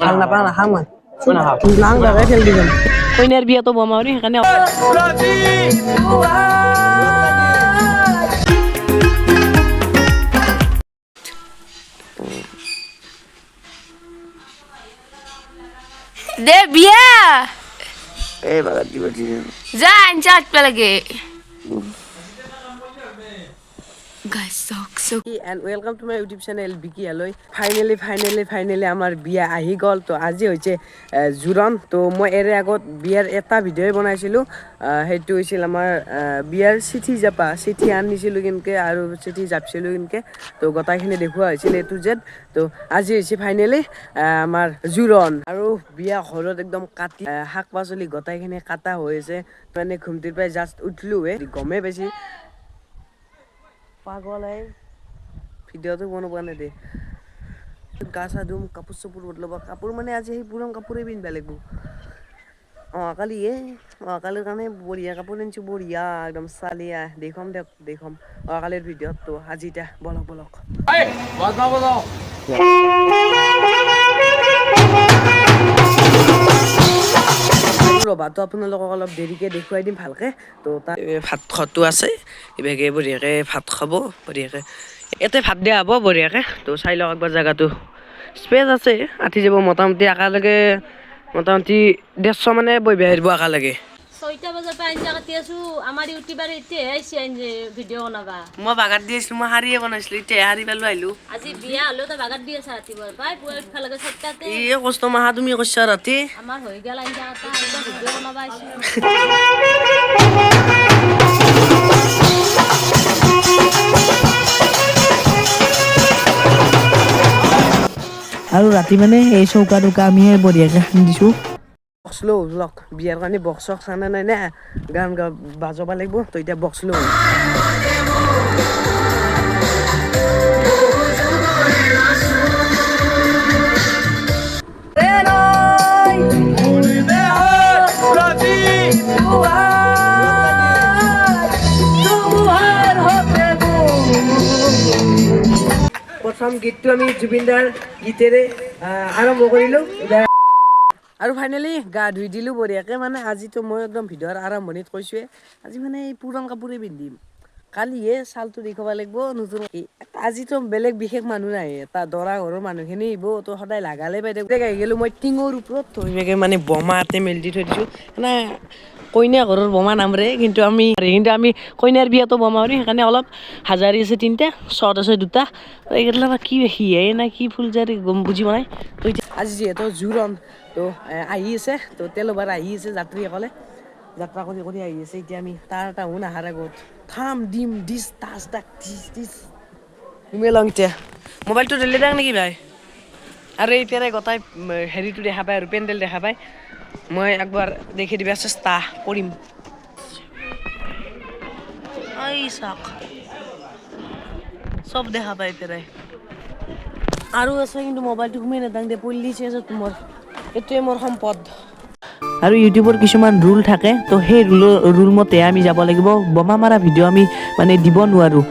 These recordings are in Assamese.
ভাল নাপাওঁ, নাখাওঁ মই। নাং দাকে খেল দি যাম। কইনাৰ বিয়াটো বোমা মাৰি সেইকাৰণে। দে বিয়া যা আঞ্জা আটবা লাগে। Guys, চাওক চাওক। And welcome to my YouTube channel Vicky Haloi. Finally finally finally আমাৰ বিয়া আহি গ'ল। তো আজি হৈছে জোৰোণ। তো মই এৰে আগত বিয়াৰ এটা ভিডিঅ'ই বনাইছিলোঁ। সেইটো হৈছিল আমাৰ বিয়াৰ চিঠি জাপা, চিঠি আনিছিলোঁ কেনেকৈ আৰু চিঠি জাপিছিলোঁ কেনেকৈ, তো গোটেইখিনি দেখুওৱা হৈছিল এ টু জেড। তো আজি হৈছে ফাইনেলি আমাৰ জোৰোণ আৰু বিয়া ঘৰত একদম কাটি শাক পাচলি গোটেইখিনি কাটা হৈ আছে। মানে ঘুমটিৰ পৰাই জাষ্ট উঠিলোঁহে, গমেই পাইছি। পাগল এই ভিডিঅ'টো বনাব নাই দে। গা চা ধুম, কাপোৰ চাপোৰ বদলাব। কাপোৰ মানে আজি সেই পুৰণ কাপোৰেই পিন্ধিব লাগিব। অহাকালি এ অহাকালিৰ কাৰণে বঢ়িয়া কাপোৰ আনিছোঁ, বঢ়িয়া একদম চালিয়া। দেখুৱাম দিয়ক, দেখুৱাম অহাকালিৰ ভিডিঅ'ত। তো আজি এতিয়া বলক বলক। ৰভাটো আপোনালোকক অলপ দেৰিকৈ দেখুৱাই দিম ভালকৈ। তো তাত ভাত খোৱাটো আছে, ইভাগে বঢ়িয়াকৈ ভাত খাব, বঢ়িয়াকৈ ইয়াতে ভাত দিয়া হ'ব বঢ়িয়াকৈ। তো চাই লওক একবাৰ জেগাটো, স্পেচ আছে, আঁঠি যাব মোটামুটি একেলগে, মোটামুটি 150 মানে বহিব আহিব একেলগে। 6টা বজাৰ পৰা আঞ্জা কাটি আছো। আমাৰ ইউটিউবাৰ এতিয়াহে আহিছে আঞ্জা ভিডিঅ' বনাবা। মই বাগাত দি আছিলোঁ, মই শাৰীয়ে বনাইছিলোঁ, এতিয়া শাৰী পালোঁ আহিলোঁ। আজি বিয়া হ'লেও তই বাগাত দি আছা। ৰাতিপুৱাৰ পৰাই পুৱা উঠবা লাগে 6টাতে। এই কষ্ট মাহা তুমি কৈছা ৰাতি। আমাৰ হৈ গ'ল আঞ্জা কাটা, এতিয়া ভিডিঅ' বনাবা আহিছো। আৰু ৰাতি মানে এই চৌকা টৌকা আমি বঢ়িয়াকৈ সানি দিছোঁ। বক্স লওঁ লওক, বিয়াৰ কাৰণে বক্স চক্স আনা নাই না, গান গা বাজাব লাগিব। তো এতিয়া বক্স লওঁ। প্ৰথম গীতটো আমি জুবিনদাৰ গীতেৰে আৰম্ভ কৰিলোঁ। আৰু ফাইনেলি গা ধুই দিলোঁ বঢ়িয়াকৈ। মানে আজিতো মই একদম ভিডিঅ'ৰ আৰম্ভণিত কৈছোঁৱে, আজি মানে এই পুৰণ কাপোৰেই পিন্ধিম। কালিহে ছালটো দেখুৱাব লাগিব নতুন। আজিতো বেলেগ বিশেষ মানুহ নাহে, তাৰ দৰা ঘৰৰ মানুহখিনি আহিব, তো সদায় লাগালে পাই থাকোঁ। আহি গ'লোঁ মই টিঙৰ ওপৰত। তো সেইভাগে মানে বোমা ইয়াতে মেলি দি থৈ দিছোঁ। মানে কইনা ঘৰৰ বোমা নামৰে, কিন্তু আমি কইনাৰ বিয়াটো বোমা মাৰি সেইকাৰণে অলপ হাজাৰী আছে তিনিটা, শ্বৰ্ট আছে দুটা। এইকেইটা কি সিয়াই না কি ফুলজাৰি গম বুজি পোৱা নাই। তো এতিয়া আজি যিহেতু জোৰোণ, তো আহি আছে, তো তেলোবাৰ আহি আছে, যাত্ৰীসকলে যাত্ৰা কৰি কৰি আহি আছে। এতিয়া আমি তাৰ তাহোন অহাৰ আগত থাম দিম দিছ তাচ তাক দিছ দিছ তুমি লং। এতিয়া মোবাইলটো দিলে দাং নেকি ভাই? আৰু এতিয়াৰে গোটাই হেৰিটো দেখা পায় আৰু পেণ্ডেল দেখা পায়। মই একবাৰ দেখি দিবা চেষ্টা কৰিম। এই চাওক, চব দেখা পায় পেৰাই আৰু আছে, কিন্তু মোবাইলটো সোমাই নাদাং দে, পল্লিছে আছে তোমাৰ। এইটোৱে মোৰ সম্পদ। আৰু ইউটিউবৰ কিছুমান ৰুল থাকে, তো সেই ৰুল মতে আমি যাব লাগিব। বোমা মাৰা ভিডিঅ' আমি মানে দিব নোৱাৰোঁ।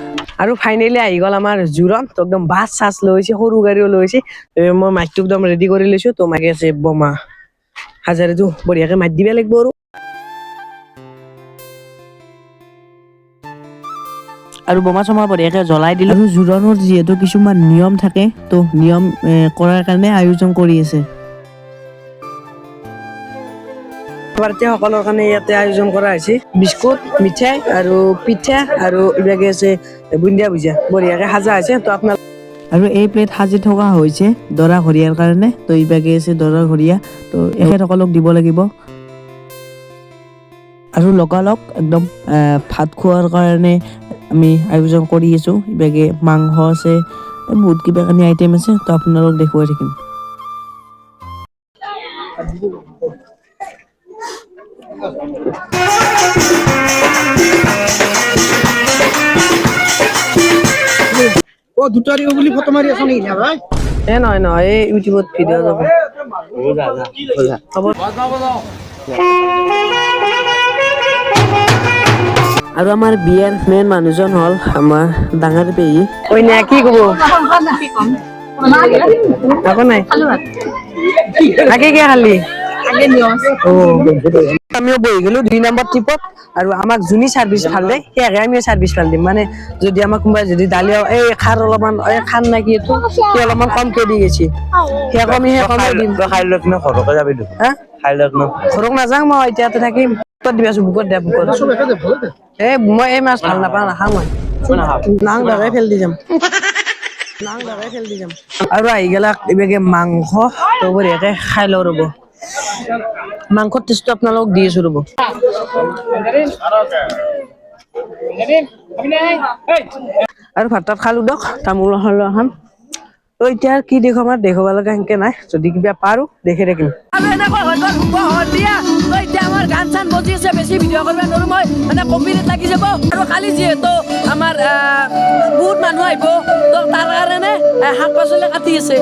আৰু ফাইনেলি আহি গ'ল আমাৰ জোৰণ। তো একদম বাছ চাছ লৈ আহিছে, সৰু গাড়ীও লৈ আহিছে। মই মাইকটো একদম ৰেডি কৰি লৈছোঁ। তো মাইকে আছে বোমা হাজাৰীটো বঢ়িয়াকৈ মাত দিব লাগিব। আৰু আৰু বোমা চমা বঢ়িয়াকৈ জ্বলাই দিলোঁ। আৰু জোৰোণৰ যিহেতু কিছুমান নিয়ম থাকে, তো নিয়ম কৰাৰ কাৰণে আয়োজন কৰি আছে। প্ৰাৰ্থীসকলৰ কাৰণে ইয়াতে আয়োজন কৰা হৈছে বিস্কুট, মিঠাই আৰু পিঠা আৰু এইবিলাকে আছে বুন্দিয়া ভুজিয়া, বঢ়িয়াকে সাজা হৈছে। তো আপোনাৰ আৰু এই প্লেট সাজি থকা হৈছে দৰা ঘৰীয়াৰ কাৰণে। তো এইভাগে আছে দৰা ঘৰীয়া, তো এখেতসকলক দিব লাগিব। আৰু লগালগ একদম ভাত খোৱাৰ কাৰণে আমি আয়োজন কৰি আছোঁ। এইভাগে মাংস আছে, বহুত কিবা কানি আইটেম আছে, তো আপোনালোক দেখুৱাই থাকিম। ও দুটা দিব বুলি ফটো মাৰি আছ নেকি না ভাই? এ নহয় নহয়, এই ইউটিউবত ভিডিঅ' যাব। হ'ব। আৰু আমাৰ বিয়াৰ মেইন মানুহজন হ'ল আমাৰ ডাঙৰ পেহী। কইনা কি ক'ব? একো নাই। আগে কি খালি? অ, আমিও বহি গ'লো 2 নম্বৰ ট্ৰিপত। আৰু আমাক যোনে চাৰ্ভিচ ভাল দিয়ে, সেয়াকে আমিও চাৰ্ভিচ ভাল দিম। মানে যদি আমাক কোনোবাই যদি দালি, এই খাৰ অলপমান, এই খাৰ নাই কি এইটো, সি অলপমান কমকে দি গৈছে, সেয়াকো আমি সেই কমাই দিম। খাই লৈ কিনে ঘৰকে যাবি দেখোন। হা? খাই লৈ কিনে। ঘৰক নাযাওঁ মই, এতিয়া ইয়াতে থাকিম। ক'ত দিবি আছো? বুকত দে, বুকত। এই মই এই মাছ ভাল নাপাওঁ, নাখাওঁ মই। নাং দাকে ফেল দি যাম, নাং দাকে ফেল দি যাম। আৰু আহি গেলা এইভাগে মাংস। তো বঢ়িয়াকে খাই লওঁ ৰ'ব, মাংসৰ টেষ্টটো আপোনালোকক দি আছো ৰ'ব। আৰু ভাত তাত খালো দক, তামোল খালো এখন। তো এতিয়া কি দেখুৱাম? আৰু দেখুৱাব লগা সেনেকে নাই। যদি কিবা পাৰো দেখি থাকিম। আৰু এনেকৈ হৈ গ'ল শুভ সন্ধিয়া। তো এতিয়া আমাৰ গান চান বজি আছে, বেছি ভিডিঅ' কৰিব নোৱাৰো মই, মানে কপিৰাইট লাগি যাব। আৰু কালি যিহেতু আমাৰ বহুত মানুহ আহিব, তো তাৰ কাৰণে শাক পাচলি কাটি আছে।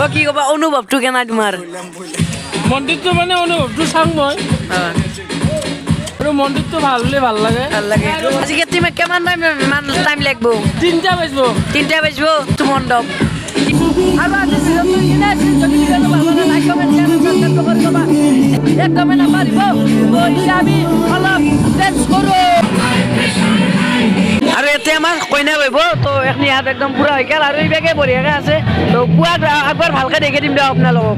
অ, কি ক'বা, অনুভৱটো কেনে তোমাৰ? মন্দিৰটো মানে অনুভৱটো চাওঁ মই আৰু মন্দিৰটো ভাল হ'লে ভাল লাগে। ভাল লাগে। আজি কেতিয়া কিমান টাইম মান টাইম লাগিব? 3টা বাজিব। 3টা বাজিব তো মণ্ডপ। আৰু আজি ভিডিঅ'টো ইমানেই আছিল। যদি ভিডিঅ'টো ভাল লাগে, লাইক, কমেণ্ট, শ্বেয়াৰ, ছাবস্ক্ৰাইব কৰি ল'বা, একদমেই নাপাহৰিব। তো এতিয়া আমি অলপ ডেন্স কৰোঁ। আৰু এতিয়া আমাৰ কইনা বহিব। তো এখিনি হাত একদম পুৰা হৈ গ'ল আৰু এইভাগে বঢ়িয়াকে আছে। তো পুৱা একবাৰ ভালকে দেখি দিম দিয়ক আপোনালোকক।